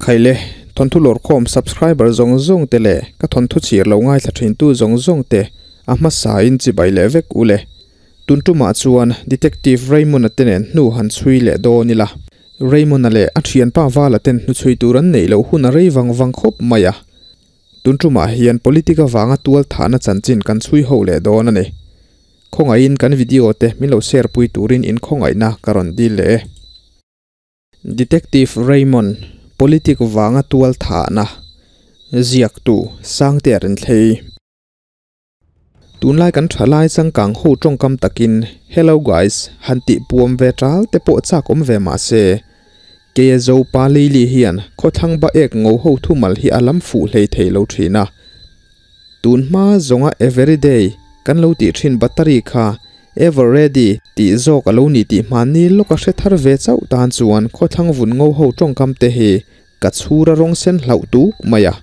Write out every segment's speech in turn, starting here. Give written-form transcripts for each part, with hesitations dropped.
Khaile, thawnthu lawrkhawm subscriber zawng zawng te leh ka thawnthu chhir lo ngaithla thintu zawng zawng te a hmasa in chibai leh vek u le. Tun tumah chuan Detective Raymond-a te nen hnu han chhui leh dawn ila. Raymond-a leh a thianpa Vala ten hnuchhui tur an neih loh hun a rei vang vang khawp mai a. Tun tumah hian politic avanga tual thahna chanchin kan chhui ho leh dawn a ni. Khawngaihin kan video te min lo share pui turin in khawngaihna ka rawn dil leh e. Detective Raymond, Politic vanga tual thahna ziaktu Sangtea Renthlei. Tunlai kan thalai changkang ho tawngkam takin Hello guys han tih puam ve tal te pawh chak awm ve mah se, Keia Zopa Lily hian khawthlang ba ek ngo ho thumal hi a lam fuh hlei thei lo thin a. Tun hma zawnga everyday kan lo tih thin battery kha ever ready tih zawk a lo ni tih hmanni lawk a hre thar ve chauh tan chuan khawthlang vun ngo ho tawngkam te hi ka chhura rawng sen hlauh tuk mai a.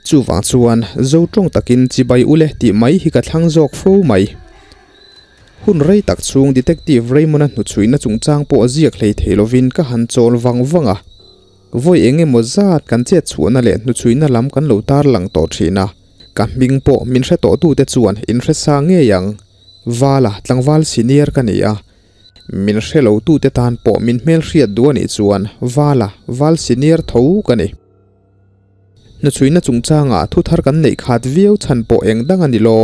Chuvang chuan zo tawng takin chibai ule tih mai hi ka thlang zawk fo mai. Hun rei tak chhung Detective Raymond-a hnuchhuihna chungchang pawh a ziak hlei thei lovin ka han chawl vang vang a. Vawi eng emaw zat kan chet chhuahna leh hnuchhuihna lam kan lo tarlang tawh thin a, ka hming pawh min hre tawhtute chuan in hre sa ngei ang. Vala tlangval senior ka ni a, min hre lotute tan pawh min hmelhriat duh a nih chuan Vala val senior tho ka ni. Hnuchhuihna chungchangah thu thar kan neih khat viau chhan pawh eng dang a ni lo.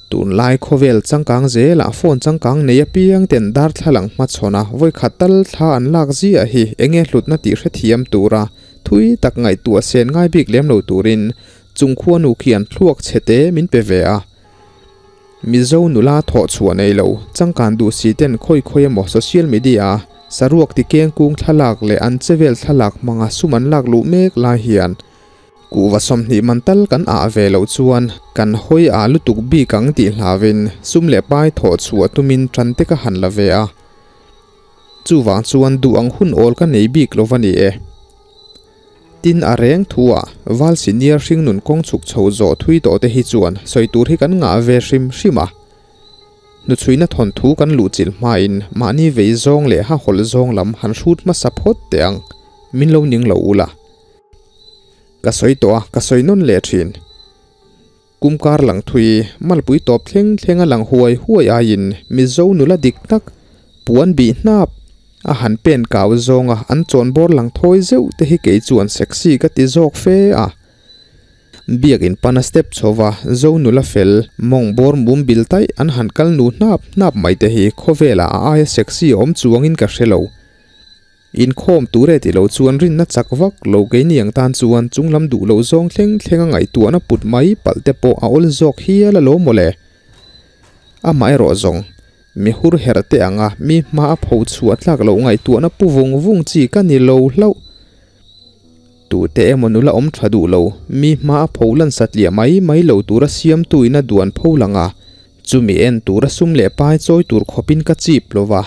Tunlai khawvel changkang zelah phone changkang nei apiang ten darthlalang hmachhawn a vawikhat tal thla an lak ziah hi enge hlutna tih hrethiam tura thui tak ngaihtuah sen ngai bik lem lo turin chung khuanu khian thluak chhe te min pe ve a. Mizo nula thawh chhuah nei lo changkan duh si ten khawi khawi emaw social media a saruak ti keng kung thlalak leh an chevel thlalak hmanga sum an lak luh mek lai hian Kuhva 20 man tal kan ah ve loh chuan kan hawi ah lutuk bik ang tih hlauin sum leh pai thawh chhuah tumin tan te ka han la ve a. Chuvang chuan duh ang hun awl ka nei bik lo va ni e. Tin a reng thu ah val senior hringnun kawng chhuk chho zawh thui tawh te hi chuan sawi tur hi kan ngah ve hrim hrim a. Hnuchhuina thawnthu kan luhchilh hmain mahni vei zawng leh ha hawlh zawng lam han hrut hmasa phawt teh ang. Min lo ning lo ula. Ka sawi tawh a, ka sawi nawn leh thin. Kum kar lang thui, malpui tawp thleng thleng a lang huai huai aiin Mizo nula dik tak, puan bih hnap a han pen kau zawnga an chawn bawr lang thawi zeuh te hi kei chuan sexy ka ti zawk fe a. Biakin pana step chhova Zo nula fel, mawng bawr mum bil taih an han kal nu hnap hnap mai te hi khawvelah a aia sexy awm chuangin ka hre lo. Inkhawm tur e ti lo chuan rinna chak vak lo keini ang tan chuan chunglam duh loh zawng thleng thleng a ngaihtuahna put mai palh te pawh a awl zawk hial alawm mawle. Amaherawh zawng, mi hur herh te anga mi hma a pho chhuah tlak loh ngaihtuahna pu vung vung chi ka ni lo hlauh. Tute emaw nula awm tha duh lo, mi hma a pho lan satliah mai mai lo tura siamtu in a duan pho lang a, chumi en tura sum leh pai chawi tur khawpin ka chip lo va.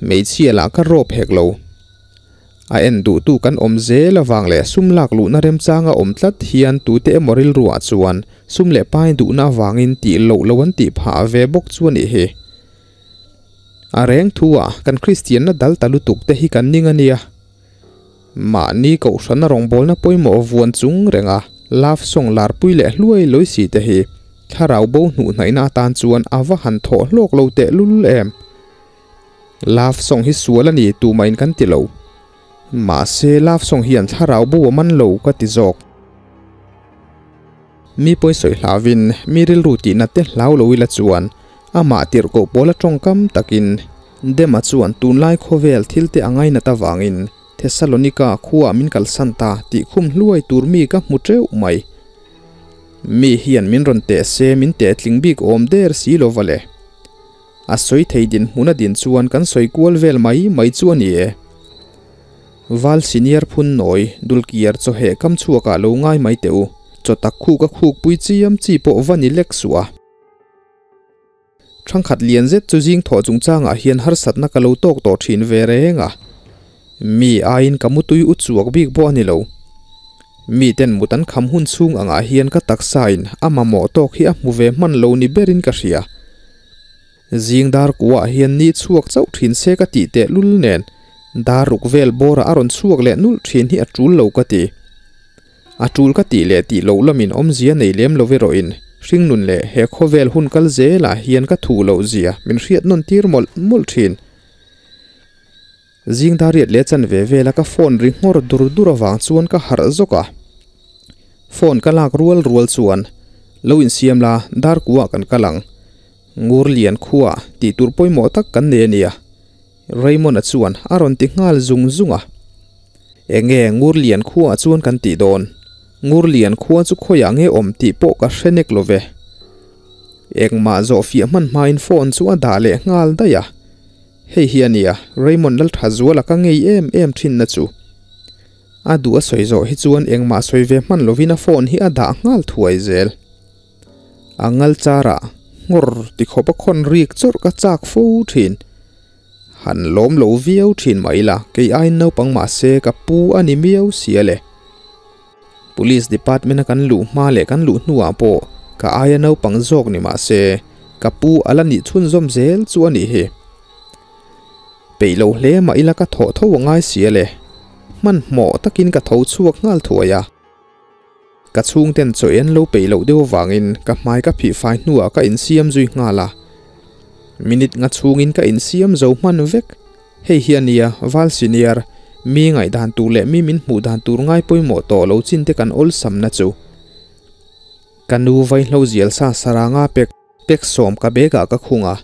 Hmeichhia lah ka rawp hek lo. A en duhtu kan awm zel avang leh sum lak luhna remchanga awm tlat hian tute emaw rilruah chuan sum leh pai duhna avangin tih loh lo an tih phah ve bawk chu a nih hi. A reng thu ah kan Kristianna dal ta lutuk te hi kan ning a nia. Mahni kohhrana rawngbawlna pawimawh vuan chung renga love song larpui leh hluai lawi si te hi thlarau bo hnuh hnaihna atan chuan a va han thawh hlawk lo teh lul em. Love song hi sual a ni tumahin kan ti lo. Mahse love song hian thlarau bo a man lo ka ti zawk. Mi pawi sawi hlauvin mi rilru tihna te hlau lo ila chuan amah tirhkoh pawl a tawngkam takin Dema chuan tunlai khawvel thil te a ngainat avangin Thessalonika khuaah min kalsan ta tih khum hluai tur mi ka hmu teuh mai. Mi hian min rawn teh se min teh tling bik awm der si lo va le. A sawi thei dinhmun a din chuan kan sawi kual vel mai mai chu a ni e. Val senior phun nawi dulkiar chawheh kam chhuakah lo ngai mai teh u, chaw tak khuk a khuk pui chiam chi pawh va ni lek suh a. Thangkhat lian zet chu zing thawh chungchangah hian harsatna ka lo tawk tawh thin ve reng a, mi aiin ka mutui u chuak bik pawh a ni lo. Miten mut an kham hun chhung angah hian ka taksain a mamawh tawk hi a hmu ve hman lo ni berin ka hria. Zing dar kuah hian ni chhuak chauh thin se ka tih teh lul nen, Dar ruk vel bawra a rawn chhuak leh nulh thin hi a tul lo ka ti. A tul ka tih leh tih loh lamin awmzia nei lem lo erawhin hringnun leh he khawvel hun kal zelah hian ka thuh loh zia min hriat nawn tir mawlh mawlh thin. Zing dar riat leh chanve vela ka phone ri nghawr dur dur avang chuan ka harh zawk a. Phone ka lak rual rual chuan lo insiam la dar kuah kan kal ang. Ngur lian khuaa tih tur pawimawh tak kan nei a nia. Raymond-a chuan a rawn ti nghal zung zung a. Enge Ngur lian khuaah chuan kan tih dawn? Ngur lian khua chu khawiah nge awm tih pawh ka hre nek lo ve. Engmah zawh fiah hman hmain phone chu a dah leh nghal daih a. Hei hi a nia, Raymond Lalthazuala ka ngei em em thinna chu. A duh a sawi zawh hi chuan engmah sawi ve hman lovin a phone hi a dah nghal thuai zel. A ngal charah nghawr ti khawp a khawn rik chawrh ka chak fo thin. Han lawm lo viau thin mah ila kei aiin naupang mah se ka pu a ni miau si a le. Police department a kan luh hma leh kan luh hnuah pawh ka aia naupang zawk ni mah se ka pu a la nih chhunzawm zel chu a nih hi. Peih lo hle mah ila ka thawh tho a ngai si a le. Hmanhmawh takin ka tho chhuak nghal thuai a. Ka chhungten chaw en lo peih loh deuh avangin ka hmai ka phih fai hnuah ka insiam zui nghal a. Minute nga chhungin ka insiam zo hman vek. Hei hi a nia, Val Senior, mi ngaihdan tur leh mi min hmuh dan tur ngai pawimawh tawh lo chin te kan awlsamna chu. Ka nu vaihlo zial sa saranga pek pek sawm ka bag ah ka khung a,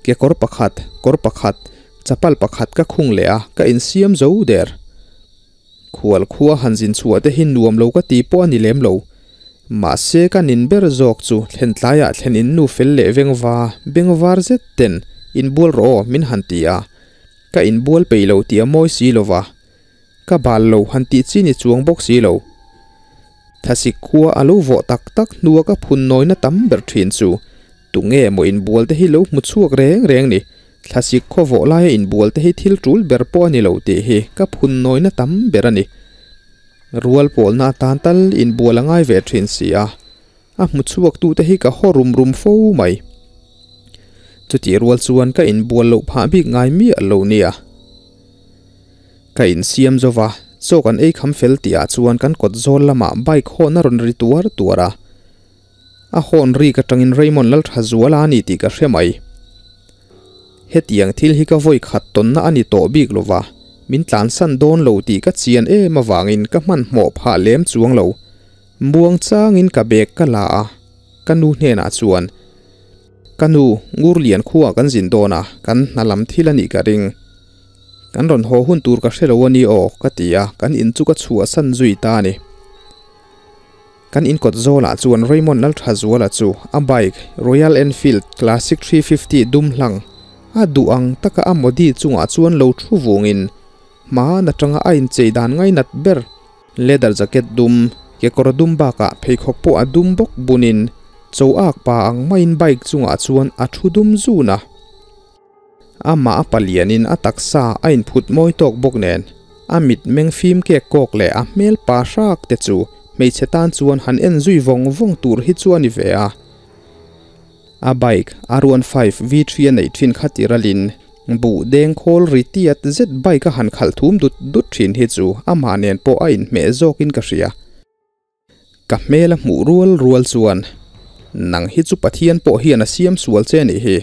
kekawr pakhat, kawr pakhat, chapal pakhat ka khung leh a, ka insiam zo der. Khual khua han zin chhuah te hi nuam lo ka ti pawh a ni lem lo. Mahse ka nin ber zawk chu thlen tlaiah thlen in nu fel leh vengva bengvar zet ten inbual rawh aw min han ti a. Ka inbual peih lo tih a mawi si lo va. Ka bal lo han tih chi ni chuang bawk si lo. Thlasik khua a lo vawh tak tak hnua ka phun nawina tam ber thin chu tunge maw inbual te hi lo hmu chhuak reng reng ni. Thlasik khaw vawh laia inbual te hi thil tul ber pawh a ni lo tih hi ka phun nawina tam ber a ni. Rual pawlna atan tal inbual a ngai ve thin si a, a hmu chhuak tute hi ka haw rum rum fo mai. Chutih rual chuan ka inbual loh phah bik ngai miah lo nia. Ka insiam zo va, chaw kan ei kham fel tihah chuan kan kawt zawl lamah bike hawn a rawn ri tuar tuar a. A hawn rik atangin Raymond Lalthazuala a ni tih ka hre mai. Hetiang thil hi ka vawi khat tawnna a ni tawh bik lo va, min tlansan dawn lo tih ka chian em avangin ka hmanhmawh phah lem chuang lo. Muang changin ka bag ka la a, ka nu hnenah chuan, Ka nu, Ngurlian khuaah kan zin dawn a, kan hna lam thil a nih ka ring. Kan rawn haw hun tur ka hre lo a ni aw, ka ti a, kan in chu ka chhuahsan zui ta a ni. Kan inkawt zawlah chuan Raymond Lalthazuala chu a bike Royal Enfield Classic 350 dum hlang a duh ang taka a modi chungah chuan lo thu vungin hmaan atanga a inchei dan ngainat ber leather jacket dum, kekawr dum bakah pheikhawk pawh a dum bawk bunin cho ak pa ang maiin bike chungah chuan a thu dum zun a. Amah a palianin a taksa a inphut mawi tawk bawk nen, a mit meng fim kek kawk leh a hmel pa hrak te chu hmeichhe tan chuan han en zui vawng vawng tur hi chu a ni ve a. A bike R15 V3 a neih thin kha ti ralin buh deng khawl ri tiat zet bike a han khalh thum dut dut thin hi chu amah nen pawh a inhmeh zawkin ka hria. Ka hmel a hmuh rual rual chuan, Nang hi chu Pathian pawh hian a siam sual che a nih hi.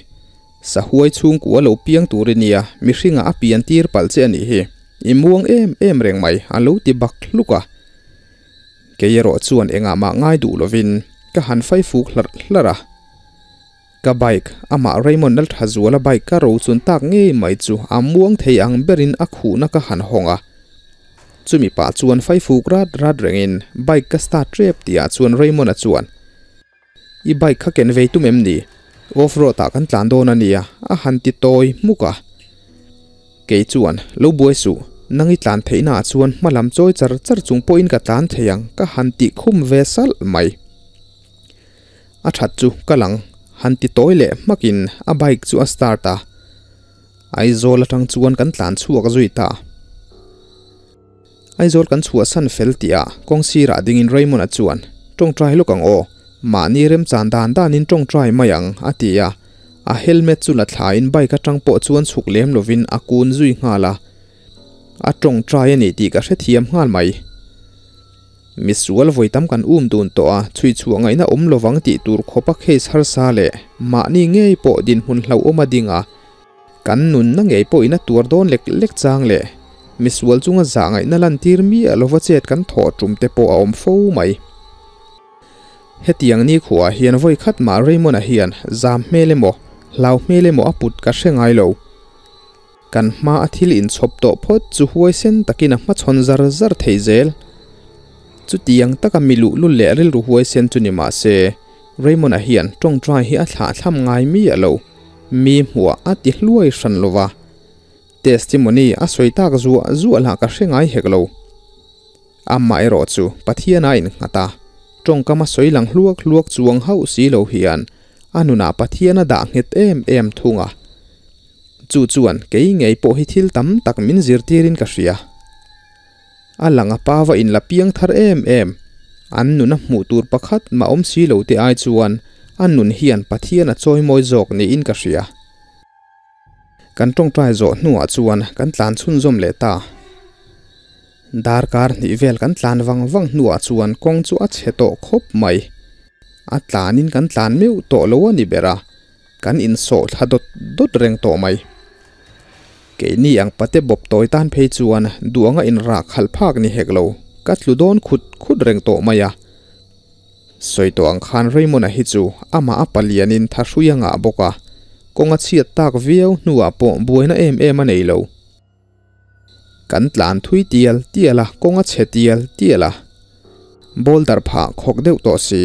Sahuai chhungkua lo piang tur i nia, mihringah a pian tir palh che a nih hi. I muang em em reng mai, a lo ti bak hluk a. Kei erawh chuan engah mah ngai duh lovin ka han fai fuk hlarh hlarh a. Ka bike, amah Raymond Lalthazuala bike ka ro chun tak ngei mai chu a muang thei ang berin a khuhna ka han hawng a. Chumi pah chuan faifuk rat rat rengin bike ka start rep tihah chuan Raymond-a chuan, I bike kha ken vei tum em ni? Off road ah kan tlan dawn a nia, a han ti tawi hmuk a. Kei chuan, Lo buai suh, nang i tlan theihna ah chuan hma lam chawi char char chung pawhin ka tlan thei ang, ka han tih khum ve salh mai. A that chu ka lang, han ti tawi leh hmakin a bike chu a start a. Aizawl atang chuan kan tlan chhuak zui ta. Aizawl kan chhuahsan fel tih ah kawng sirah dingin Raymond-a chuan, Tawngtai lawk ang aw, mahni remchan dan danin tawngtai mai ang, a ti a. A helmet chu la thlain bike atang pawh chuan chhuk lem lovin a kun zui nghal a. a tawngtai a ni tih ka hrethiam nghal mai. Misual vawi tam kan um dun tawh a, chhui chhuah ngaihna awm lovang tih tur khawpa case harsa leh mahni ngei pawh dinhmun hlauhawm a ding a, kan nunna ngei pawhin a tuar dawn lek lek chang leh misual chunga zah ngaihna lantir miah lova chet kan thawh tum te pawh a awm fo mai. Hetiang nikhuaah hian vawi khat mah Raymond-a hian zam hmel emaw, hlau hmel emaw a put ka hre ngai lo. Kan hma a thil inchhawp tawh phawt chu huaisen takin a hmachhawn zar zar thei zel. Chutiang taka mi luhlul leh rilru huaisen chu ni mah se, Raymond-a hian tawngtai hi a thlahthlam ngai miah lo. Mi hmuah a ti hluai hran lo va. Testimony a sawi tak zuah zuah lah ka hre ngai hek lo. Amaherawh chu Pathian a innghat a, tawngkam a sawi lang hluak hluak chuang hauh si lo hian a nunah Pathian a dah nghet em em thung a. Chu chuan kei ngei pawh hi thil tam tak min zirtirin ka hria. A lang a pa va inla piang thar em em, an nuna hmuh tur pakhat mah awm si lo te ai chuan a nun hian Pathian a chawimawi zawk niin ka hria. Kan tawngtai zawh hnuah chuan kan tlan chhunzawm leh ta. Darkar hnih vel kan tlan vang vang hnuah chuan kawng chu a chhe tawh khawp mai. A tlanin kan tlan meuh tawh lo a ni ber a, kan insawh thla dawt dawt reng tawh mai. Keini ang pate bawp tawi tan phei chuan duanga inrah khalh phak ni hek lo, ka tlu dawn khut khut reng tawh mai a. Sawi tawh ang khan Raymond-a hi chu amah a palianin thahrui a ngah bawk a, kawng a chhiat tak viau hnuah pawh buaina em em a nei lo. Kan tlan thui tial tial a, kawng a chhe tial tial a. Boulder phah khawk deuh tawh si,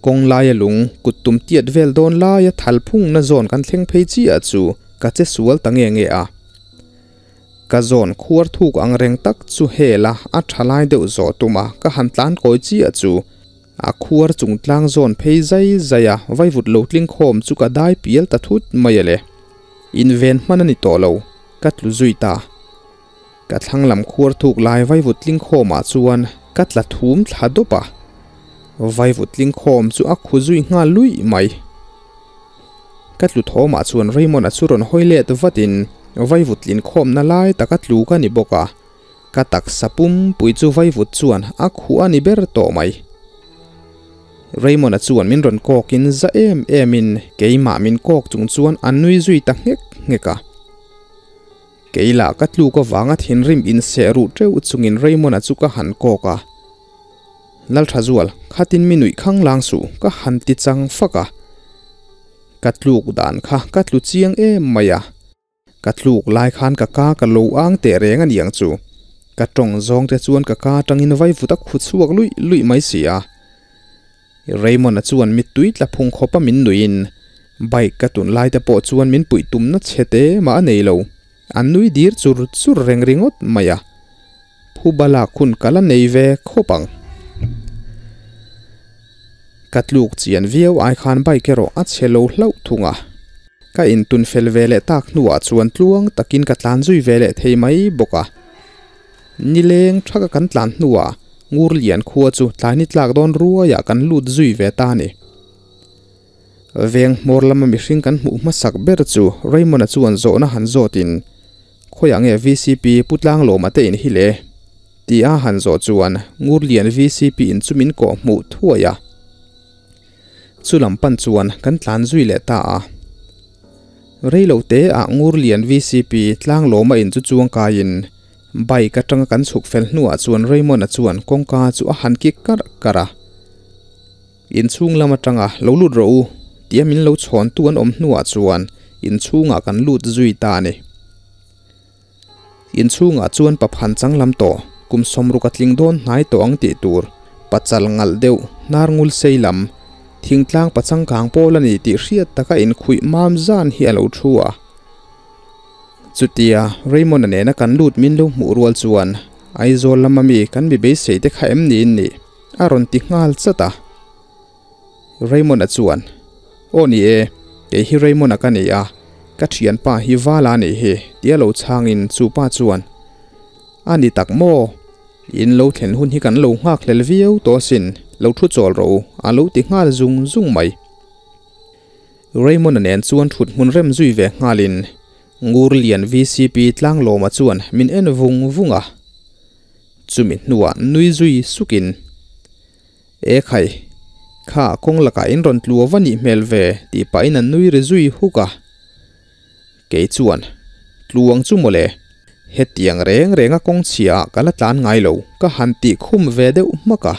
kawng laia lung kut tum tiat vel dawn laia thal phungna zawn kan thleng phei chiah chu ka che sual ta nge nge a. Ka zawn khuar thuk ang reng tak chu hela a tha lai deuh zawh tuma ka han tlan kawi chiah chu a khuar chung tlang zawn phei zai zai a vaivut lo tling khawm chu ka dai pial ta thut mai a le. Inven hman a ni tawh lo, ka tlu zui ta. Ka thlang lam khuar thuk lai vaivut tling khawmah chuan ka tla thum thla dawp a, vaivut tling khawm chu a khu zui nghal luih mai. Ka tlu thawmah chuan Raymond-a chu rawn hawi let vatin vaivut tlin khawmna lai taka tlu ka ni bawk a, ka taksa pumpui chu vaivut chuan a khuh a ni ber tawh mai. Raymond-a chuan min rawn kawkin za em emin keimah min kawk chung chuan a nui zui ta nghek nghek a. Kei lah ka tluk avanga thinrim inseh ruh teuh chungin Raymond-a chu ka han kawk a. Lalthazual, khatin mi nuih khang lang suh, ka han ti chang fak a. Ka tluk dan kha ka tlu chiang em mai a. Ka tluk lai khan ka ka ka lo ang teh reng a niang chu. Ka tawng zawng te chuan ka ka atangin vaivut a khu chhuak luih luih mai si a. Raymond-a chuan mittui tla phung khawpa min nuihin bike ka tun lai te pawh chuan min puih tumna chhe te mah a nei lo. A nui dir chur chur reng ringawt mai a. Phuba lak hun ka la nei ve khawp ang. Ka tluk chian viau ai khan bike erawh a chhe lo hlauh thung a. Ka intun fel ve leh tak hnuah chuan tluang takin ka tlan zui ve leh thei mai bawk a. Nileng thaka kan tlan hnuah Ngurlian khua chu tlaini tlak dawn ruaiah kan lut zui ve ta a ni. Veng hmawr lama mihring kan hmuh hmasak ber chu Raymond-a chuan zawhna han zawtin Khawiah nge vcp Pu Tlanglawma te in hi le? Ti a han zawh chuan Ngurlian vcp in chu min kawh hmuh thuai a. Chu lam pan chuan kan tlan zui leh ta a. Reilo te ah Ngurlian vcp Tlanglawma in chu chuang kaiin bike atanga kan chhuk fel hnuah chuan Raymond-a chuan kawngka chu a han kik karh karh a. Inchhung lam atanga lo lut rawh u tia min lo chhawntu an awm hnuah chuan inchhungah kan lut zui ta a ni. Inchhungah chuan paphan chang lam tawh kum sawmruk a tling dawn hnai tawh ang tih tur pachal ngalh deuh hnar ngul sei lam thingtlang pachangkang pawl a ni tih hriat taka inkhuih mam zan hi a lo thu a. Chutia Raymond-a nena kan lut min lo hmuh rual chuan Aizawl lama mi kan mi beisei te kha em niin ni? A rawn ti nghal chat a. Raymond-a chuan, Aw ni e, kei hi Raymond-a ka ni a, ka thianpa hi Vala a nih hi, tia lo chhangin chu pa chuan, A ni tak maw? In lo thlen hun hi kan lo nghak hlel viau tawh asin, lo thu chawl rawh u, a lo ti nghal zung zung mai. Raymond-a nen chuan thut hmun rem zui ve nghalin, Ngurlian vcp Tlanglawma chuan min en vung vung a, chumi hnuah nui zui sukin, E khai, kha kawng lakah in rawn tlu ava nih hmel ve tih pahin a nui ri zui huk a. Kei chuan, Tluang chu mawle, hetiang reng renga kawng chhia ah ka la tlan ngai lo ka han tih khum ve deuh hmak a.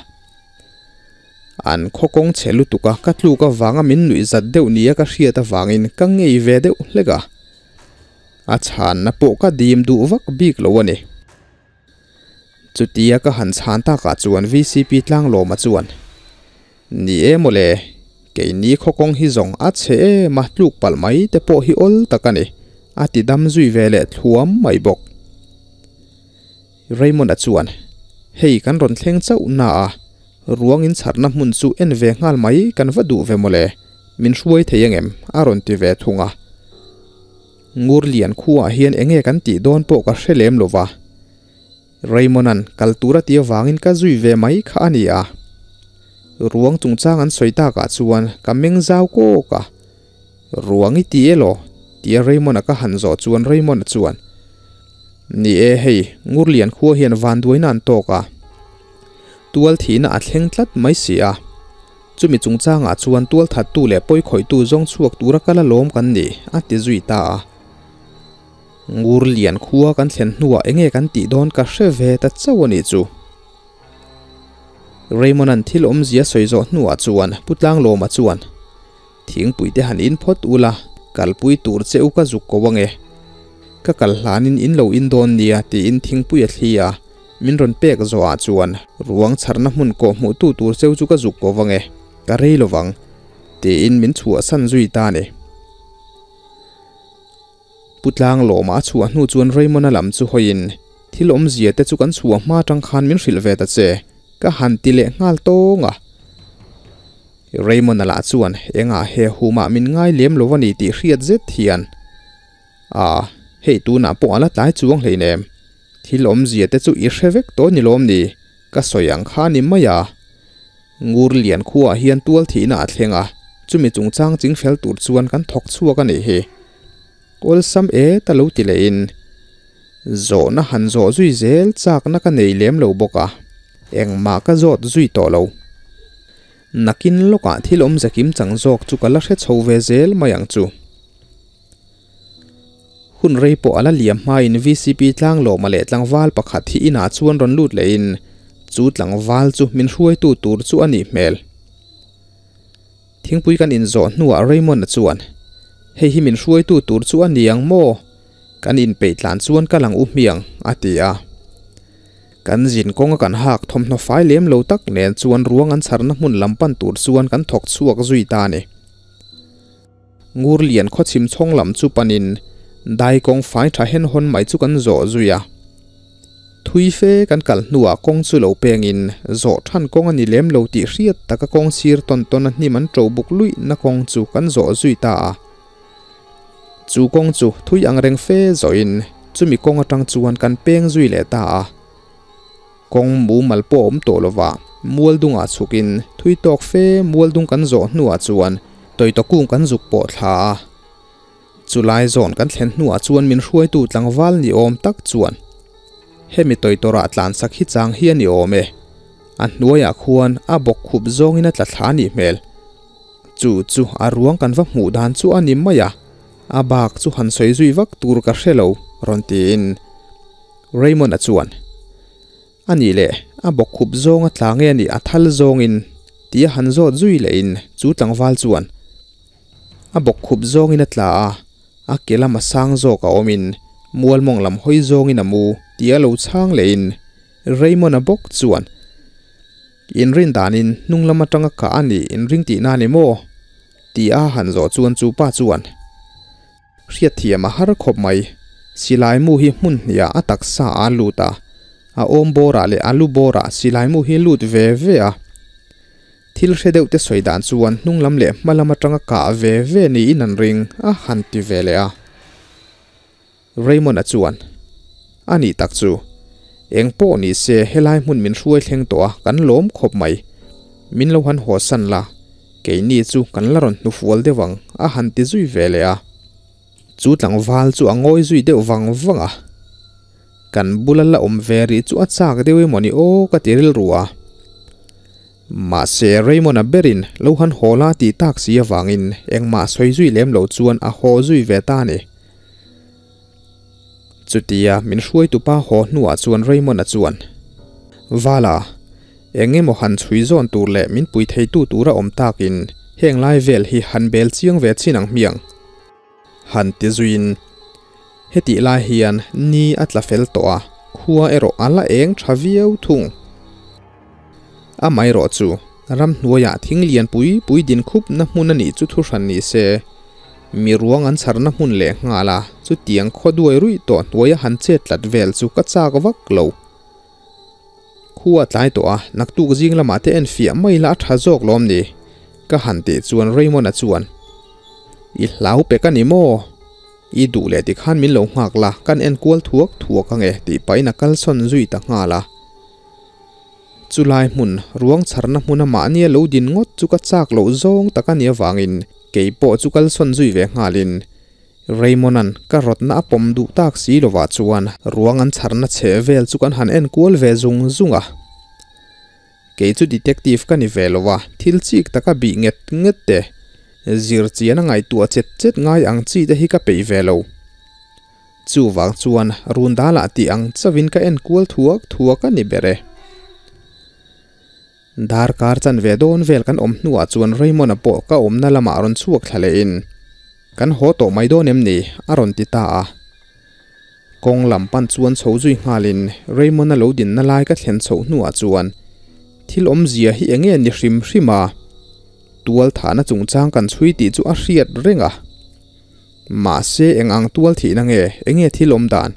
An khaw kawng chhe lutuk a ka tluk avanga min nuih zat deuh nia ka hriat avangin ka ngei ve deuh hlek a. A chhanna pawh ka dim duh vak bik lo a ni. Chutia ka han chhan takah chuan vcp Tlanglawma chuan, Ni e mawle, keini khaw kawng hi zawng a chhe em a tluk palh mai te pawh hi awl tak a ni, a ti dam zui ve leh thluam mai bawk. Raymond-a chuan, Hei kan rawn thleng chauh na a, ruang in chharna hmun chu en ve nghal mai kan va duh ve mawle, min hruai thei angem? a rawn ti ve thung a. Ngurlian khuaah hian enge kan tih dawn pawh ka hre lem lo va, Raymond-a'n kal tur a ti avangin ka zui ve mai kha a ni a. Ruang chungchang an sawi takah chuan ka meng zau kawk a, Ruang i ti elaw? tia Raymond-a ka han zawh chuan Raymond-a chuan, Ni e hei, Ngurlian khua hian vanduaina an tawk a, tual thihna a thleng tlat mai si a. Chumi chungchangah chuan tualthattu leh pawikhawihtu zawng chhuak tura kal alawm kan ni, a ti zui ta a. Ngurlian khua kan thlen hnuah enge kan tih dawn ka hre ve ta chauh a nih chu. Raymond-a'n thil awmzia sawi zawh hnuah chuan Pu Tlanglawma chuan, Thingpui te han in phawt ula, kalpui tur che u ka zuk ko ange. Ka kal hlanin in lo in dawn nia tiin thingpui a thli a, min rawn pek zawhah chuan ruang chharna hmun kawh hmuhtu tur cheu chu ka zuk ko ange, ka rei lovang tiin min chhuahsan zui ta a ni. Pu Tlanglawma a chhuah hnu chuan Raymond-a lam chu hawiin, Thil awmzia te chu kan chhuah hma atang khan min hrilh ve ta che, ka han ti leh nghal tawng a. Raymond-a lah chuan engah he humah min ngai lem lo a ni tih hriat zet hian, A, hei tunah pawh a la tlai chuang hleinem. Thil awmzia te chu i hre vek tawh ni lawm ni? Ka sawi ang kha ni mai a. Ngurlian khuaah hian tual thihna a thleng a, chumi chungchang chingfel tur chuan kan thawk chhuak a nih hi. Awlsam e ta lo ti lehin zawhna han zawh zui zel chakna ka nei lem lo bawk a, engmah ka zawt zui tawh lo. Nakin lawkah thil awmze kim chang zawk chu ka la hre chho ve zel mai ang chu. Hun rei pawh a la liam hmain vcp tlanglawma leh tlangval pakhat hi inah chuan rawn lut lehin chu tlangval chu min hruaitu tur chu a nih hmel. Thingpui kan inzawh hnuah Raymond-a chuan, Hei hi min hruaitu tur chu a ni ang maw? Kan inpeih tlan chuan ka lang u hmiang, a ti a. Kan zin kawnga kan hak thawmhnaw fai lem lo tak nen chuan ruang an chharna hmun lam pan tur chuan kan thawk chhuak zui ta a ni. Ngurlian khawchhim chhawng lam chu panin dai kawng fai tha hen hawn mai chu kan zawh zui a. Thui fe kan kal hnuah kawng chu lo pengin zawh than kawng a ni lem lo tih hriat taka kawng sir tawn tawn a hnim an ṭo buk luih na kawng chu kan zawh zui ta a. Chu kawng chu thui ang reng fe zawhin chumi kawng atang chuan kan peng zui leh ta a. Kawng mumal pawh a awm tawh lova, mual dungah chhukin thui tawk fe mual dung kan zawh hnuah chuan tawitaw kung kan zuk pawh thla a. Chulai zawn kan thlen hnuah chuan min hruaitu tlangval ni awm tak chuan hemi tawitawrah tlansak hi chang hi a ni awm e, a hnuaiah khuan a bawk khup zawngin a tla thla a nih hmel. Chu chu a ruang kan va hmuh dan chu a ni mai a, a bak chu han sawi zui vak tur ka hre lo rawn tiin Raymond-a chuan, A nih leh, a bawkkhup zawng a tla nge a nih a thal zawngin? tia han zawt zui lehin chu tlangval chuan, A bawkkhup zawngin a tla a, a ke lama sang zawk a awmin mualmawng lam hawi zawngin a mu, tia lo chhang lehin Raymond-a bawk chuan, Inrin danin hnung lam atanga kah a nih inring tihna a ni maw? tia han zawh chuan chu pa chuan, Hriatthiam a har khawp mai. Silai mu hi hmun hniah a taksa a lut a, a awm bawrah leh a lu bawrah silai mu hi lut ve ve a. Thil hre deuh te sawi dan chuan hnung lam leh hma lam atanga kah ve ve niin an ring a han ti ve leh a. Raymond-a chuan, A nih tak chu, eng pawh ni se helai hmun min hruai thleng tawh a, kan lawm khawp mai. Min lo han haw san la, keini chu kan la rawn hnufual deuh ang, a han ti zui ve leh a. Chu tlangval chu a ngawi zui deuh vang vang a, kan bula la awm ve rih chu a chak deuh emawni aw ka ti rilru a. Mahse Raymond-a berin lo han haw la tih tak si avangin engmah sawi zui lem lo chuan a haw zui ve ta a ni. Chutia min hruaitupa haw hnuah chuan Raymond-a chuan, Vala, eng emaw han chhui zawn tur leh min pui theitu tura awm takin heng lai vel hi han bel chiang ve chin ang hmiang. Han ti zuiin, Hetih lai hian ni a tla fel tawh a, khua erawh a la eng tha viau thung. Amaherawh chu, ramhnuaiah thing lian pui pui din khupna hmun a nih chu thuhran ni se, mi ruang an chharna hmun leh nghal a, chutiang khaw duai ruih tawh hnuaia han chet tlat vel chu ka chak vak lo. Khua tlai tawh a, naktuk zing lamah te en fiah mai la a tha zawk lawm ni? Ka han tih chuan Raymond-a chuan, I hlau pek a ni maw? I duh leh tikhan min lo nghak la, kan en kual thuak thuak ange tih pahin a kalsawn zui ta nghal a. Chulai hmun, ruang chharna hmuna mahnia lo din ngawt chu ka chak loh zawng tak a nih avangin kei pawh chu kalsawn zui ve nghalin Raymond-a'n ka rawtna a pawm duh tak si lovah chuan ruang an chharna chhe vel chu kan han en kual ve zung zung a. Kei chu detective ka ni ve lo a, thil chik taka bih nget nget te, zir chian a ngaihtuah chet chet ngai ang chi te hi ka peih ve lo. Chuvang chuan rundala tih ang chauhin ka en kual thuak thuak a ni ber e. Darkar chanve dawn vel kan awm hnuah chuan Raymond-a pawh ka awmna lamah rawn chhuak thla lehin, Kan haw tawh mai dawn em ni? a rawn ti ta a. Kawng lam pan chuan chho zui nghalin Raymond-a lo dinna lai ka thlen chhoh hnuah chuan thil awmzia hi eng nge ni hrim hrim a, tual thahna chungchang kan chhui tih chu a hriat reng a. Mahse eng ang tual thihna nge, eng nge thil awm dan?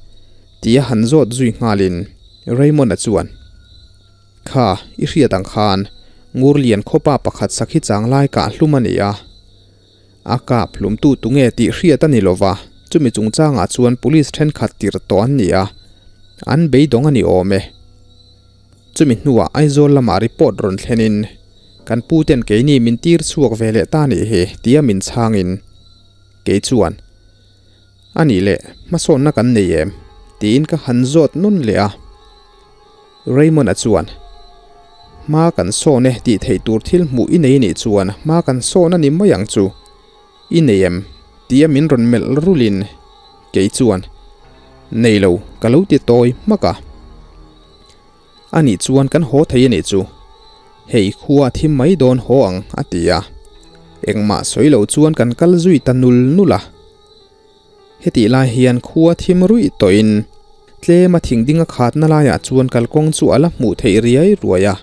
tia han zawt zui nghalin Raymond-a chuan, Kha, i hriat ang khan, Ngurlian khawpa pakhat sakhi chang lai kah hlum a ni a. A kap hlumtu tunge tih hriat a ni lo va, chumi chungchangah chuan police thenkhat tir tawh an ni a, an beidawng a ni awm e. Chumi hnuah Aizawl lamah report rawn thlenin, Kan pu ten keini min tir chhuak ve leh ta nih hi, tia min chhangin, kei chuan, A nih leh, hmasawnna kan nei em? tiin ka han zawt nawn leh a. Raymond-a chuan, Hma kan sawn e tih theih tur thil hmuh i nei nih chuan hma kan sawn a ni mai ang chu. I nei em? tia min rawn melh rulin kei chuan, Nei lo, ka lo ti tawi hmak a. A nih chuan kan haw thei a nih chu. Hei khua a thim mai dawn haw ang, a ti a. Engmah sawi lo chuan kan kal zui ta nul nul a. Hetih lai hian khua thim ruih tawhin tlema thing ding a khatna laiah chuan kalkawng chu a la hmuh theih riai ruai a.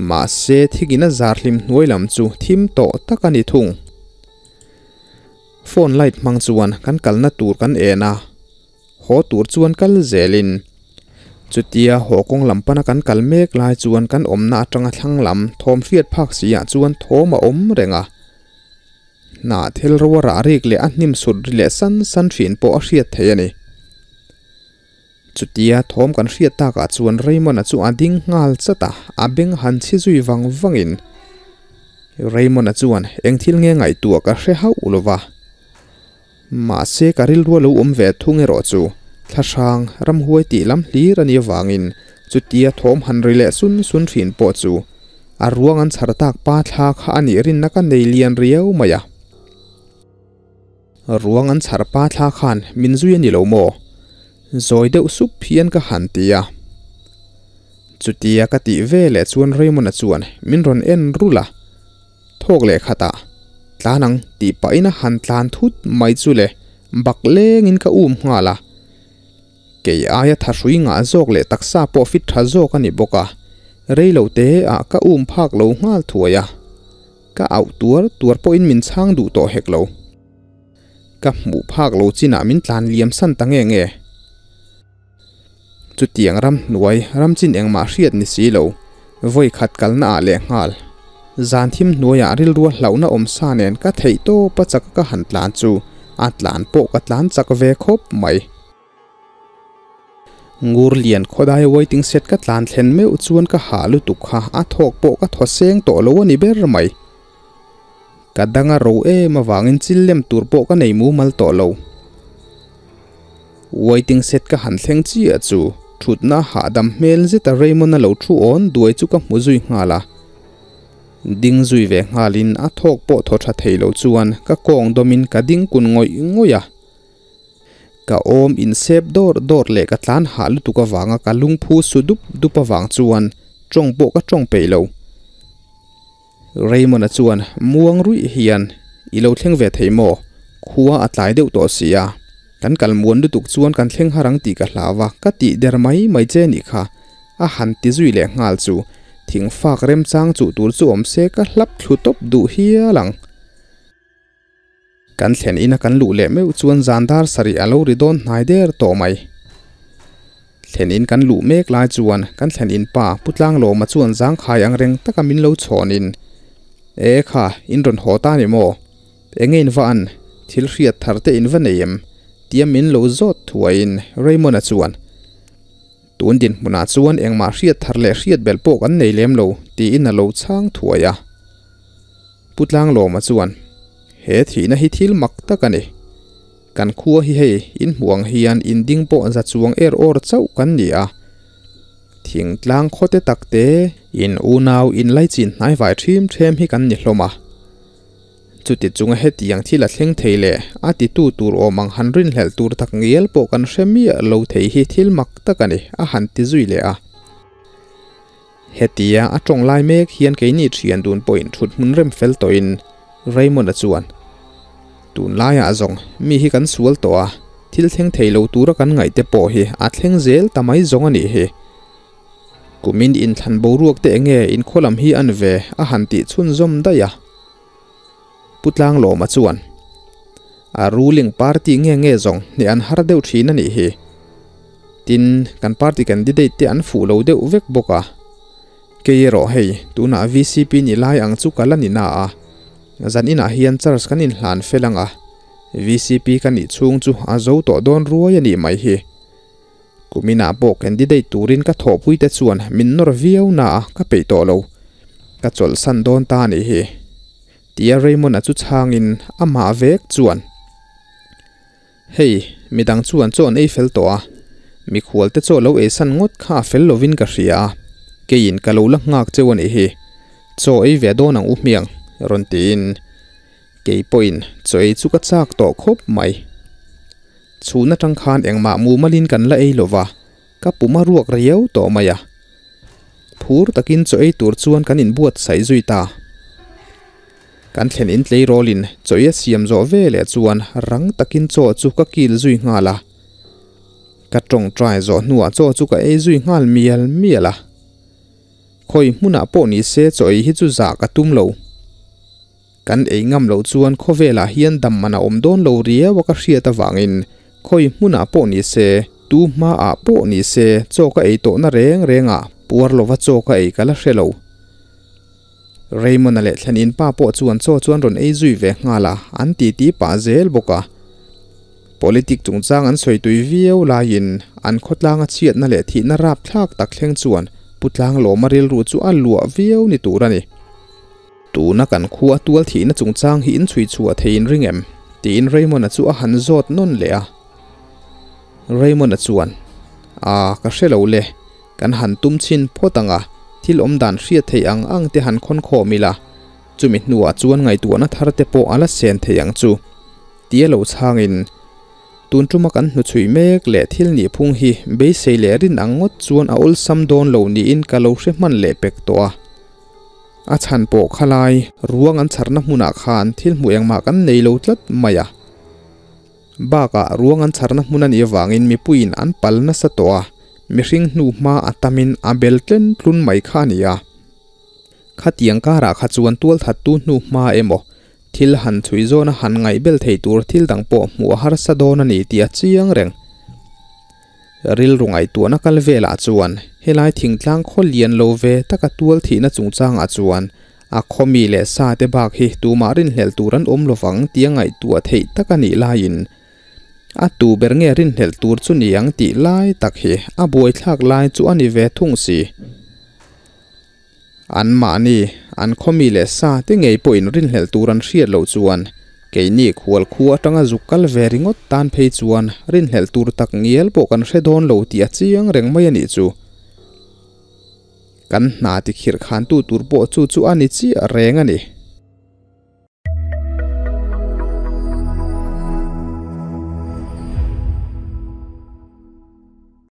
Mahse thingin a zar hlim hnuai lam chu thim tawh tak a ni thung. Phone light hmang chuan kan kalna tur kan en a, haw tur chuan kal zelin chutia haw kawng lam pana kan kal mek lai chuan kan awmna atanga thlang lam thawm hriat phak si ah chuan thawm a awm reng a. Hnah thil ro a rah rik leh a hnim sut ri leh san san hrin pawh a hriat theih a ni. Chutia thawm kan hriat takah chuan Raymond-a chu a ding nghal chat a, a beng han chhi zui vang vangin Raymond-a chuan eng thil nge ngaihtuah ka hre hauh lo va. Mahse ka rilru a lo awm ve thung erawh chu thlahrang ramhuai tih lam hlir a nih avangin chutia thawm han ri leh sun sun thin pawh chu a ruang an chhar tak pa thla kha a nih rinna ka nei lian riau mai a. Ruang an chhar pa thla khan min zui a ni lo maw? Zawi deuh sup hian ka han ti a. Chutia ka tih ve leh chuan Raymond-a chuan min rawn en rulh a. Thawk leh khatah, Tlan ang tih pahin a han tlan thut mai chu le, bak lengin ka um nghal a. Kei aia thahrui ngah zawk leh taksa pawh fit tha zawk a ni bawk a, rei lo te ah ka um phak lo nghal thuai a. Ka auh tuar tuar pawhin min chhang duh tawh hek lo. Ka hmuh phak lo chinah min tlan liam san ta nge nge. Chutiang ram hnuai ram chin engmah hriat ni si lo, vawi khat kalna ah leh nghal. Zan thim hnuaiah rilrua hlauhna awm sa nen ka theih tawp a chak ka han tlan chu a tlan pawh ka tlan chak ve khawp mai. Ngur lian khawdai waiting shed ka tlan thlen meuh chuan ka hah lutuk kha a thawk pawh ka thaw seng tawh lo a ni ber mai. Ka dang a ro em avangin chil lem tur pawh ka nei mumal tawh lo. Waiting shed ka han thleng chiah chu thutna hahdam hmel zeta Raymond-a lo thu awn duai chu ka hmu zui nghal a. Ding zui ve nghalin a thawk pawh thaw tha thei lo chuan ka kawng dawmin ka ding kun ngawih ngawih a. Ka awm insep dawr dawr leh ka tlan hah lutuk avanga ka lungphu su dup dup avang chuan tawng pawh ka tawng peih lo. Raymond-a chuan muang ruih hian i lo thleng ve thei maw? Khua a tlai deuh tawh si a, kan kal muan lutuk chuan kan thleng har ang tih ka hlau a, ka tih der mai mai che nih kha, a han ti zui leh nghal chu thingfak remchang chuh tur chu awm se ka hlap thlu tawp duh hial ang. Kan thlen ina kan luh leh meuh chuan zan dar sarih a lo ri dawn hnai der tawh mai. Thlen in kan luh mek lai chuan kan thlen in pa Pu Tlanglawma chuan zangkhai ang reng taka min lo chhawnin, E kha, in rawn haw ta ni maw? Enge in va an? Thil hriat thar te in va nei em? tia min lo zawt thuaiin Raymond-a chuan, Tun dinhmunah chuan engmah hriat thar leh hriat belh pawh kan nei lem lo, tiin a lo chhang thuai a. Pu Tlanglawma chuan, He thihna hi thil mak tak a ni. Kan khua hi hei in hmuh ang hian in ding pawh za chuang er awr chauh kan ni a. Thingtlang khawte takte in unau in laichin hnaivai ṭhim ṭhem hi kan ni hlawm a. Chuti chunga hetiang thil a thleng thei leh a titu tur awm ang han rinhlelh tur tak ngial pawh kan hre miah lo thei hi thil mak tak a ni, a han ti zui leh a. Hetia a tawng lai mek hian keini thian dun pawhin thut hmun rem fel tawhin Raymond-a chuan, Tunlaiah zawng mi hi kan sual tawh a, thil thleng thei lo tura kan ngaihte pawh hi a thleng zel ta mai zawng a nih hi. Kumin inthlan boruak te enge inkhaw lam hi an ve a han tih chhunzawm daih a. Pu Tlanglawma chuan, A ruling party nge nge zawng hneh an har deuh thin a nih hi. Tin, kan party candidate te an fuh lo deuh vek bawk a. Kei erawh hei, tunah vcp ni lai ang chu ka la ni na a. Zan inah hian charge kan inhlan fel ang a, vcp ka nih chhung chu a zo tawh dawn ruai a nih mai hi. Kuminah pawh candidate turin ka thawhpuite chuan min nawr viau na a, ka peih tawh lo. Ka chawlhsan dawn ta a nih hi. Tia Raymond-a chu chhangin amah vek chuan, Hei, midang chuan chaw an ei fel tawh a, mikhualte chaw lo eisan ngawt kha a fel lovin ka hria a, keiin ka lo la nghak cheu a nih hi. Chaw ei ve dawn ang u hmiang, rawn tiin kei pawhin chaw ei chu ka chak tawh khawp mai. Chhun atang khan engmah mumalin kan la ei lova, ka pum a ruak riau tawh mai a. Phur takin chaw ei tur chuan kan inbuatsaih zui ta. Kan thlen in tleirawlin chaw ei a siam zawh ve leh chuan rang takin chaw chu ka kil zui nghal a. Ka tawngtai zawh hnuah chaw chu ka ei zui nghal mial mial a. Khawi hmunah pawh ni se chaw ei hi chu zah ka tum lo. Kan ei ngam loh chuan khawvelah hian dam man a awm dawn lo riau a ka hriat avangin khawi hmunah pawh ni se, tu hmaah pawh ni se chaw ka ei tawhna reng rengah puar lova chaw ka ei ka la hre lo. Raymond-a leh thlenin pa pawh chuan chaw chuan rawn ei zui ve nghal a, an titi pah zel bawk a. Politic chungchang an sawi tui viau laiin an khawtlanga chhiatna leh thihna rapthlak tak thleng chuan Pu Tlanglawma rilru chu a luah viau ni tur a ni. Tuna kan khua tual thihna chungchang hi in chhui chhuah thei in ring em? tiin Raymond-a chu a han zawt nawn leh a. Raymond-a chuan, A, ka hre lo le, kan han tum chhin phawt ang a, thil awm dan hriat theih ang ang te han khawn khawm ila, chumi hnuah chuan ngaihtuahna thar te pawh a la sen thei ang chu, tia lo chhangin, Tun tuma kan hnuchhui mek leh thil nihphung hi beisei leh rin ang ngawt chuan a awlsam dawn lo niin ka lo hre hman leh pek tawh a. A chhan pawh khalai ruang an chharna hmunah khan thil hmuh engmah kan nei lo tlat mai a. Bakah ruang an chharna hmun a nih avangin mipuiin an pal nasa tawh a, mihring hnu hma a tamin a bel tlen tlun mai kha a ni a. Khatiang karah kha chuan tualthattu hnu hma emaw thil han chhui zawna han ngaihbel thei tur thil dang pawh hmuh a harsa dawn a ni tih a chiang reng. Rilru ngaihtuahna kal velah chuan helai thingtlang khaw lian lo ve taka tual thihna chungchangah chuan a khaw mi leh sa te bak hi tumah rinhlelh tur an awm lovang tia ngaihtuah theih tak a nih laiin a tu ber nge rinhlelh tur chu ni ang tih lai tak hi a buaithlak lai chu a ni ve thung si. Anmahni An khaw mi leh sa te ngei pawhin rinhlelh tur an hriat loh chuan keini khual khua atanga zuk kal ve ringawt tan phei chuan rinhlelh tur tak ngial pawh kan hre dawn lo tih a chiang reng mai a nih chu. Kan hna tikhirh khantu tur pawh chu chu a ni chiah reng a ni.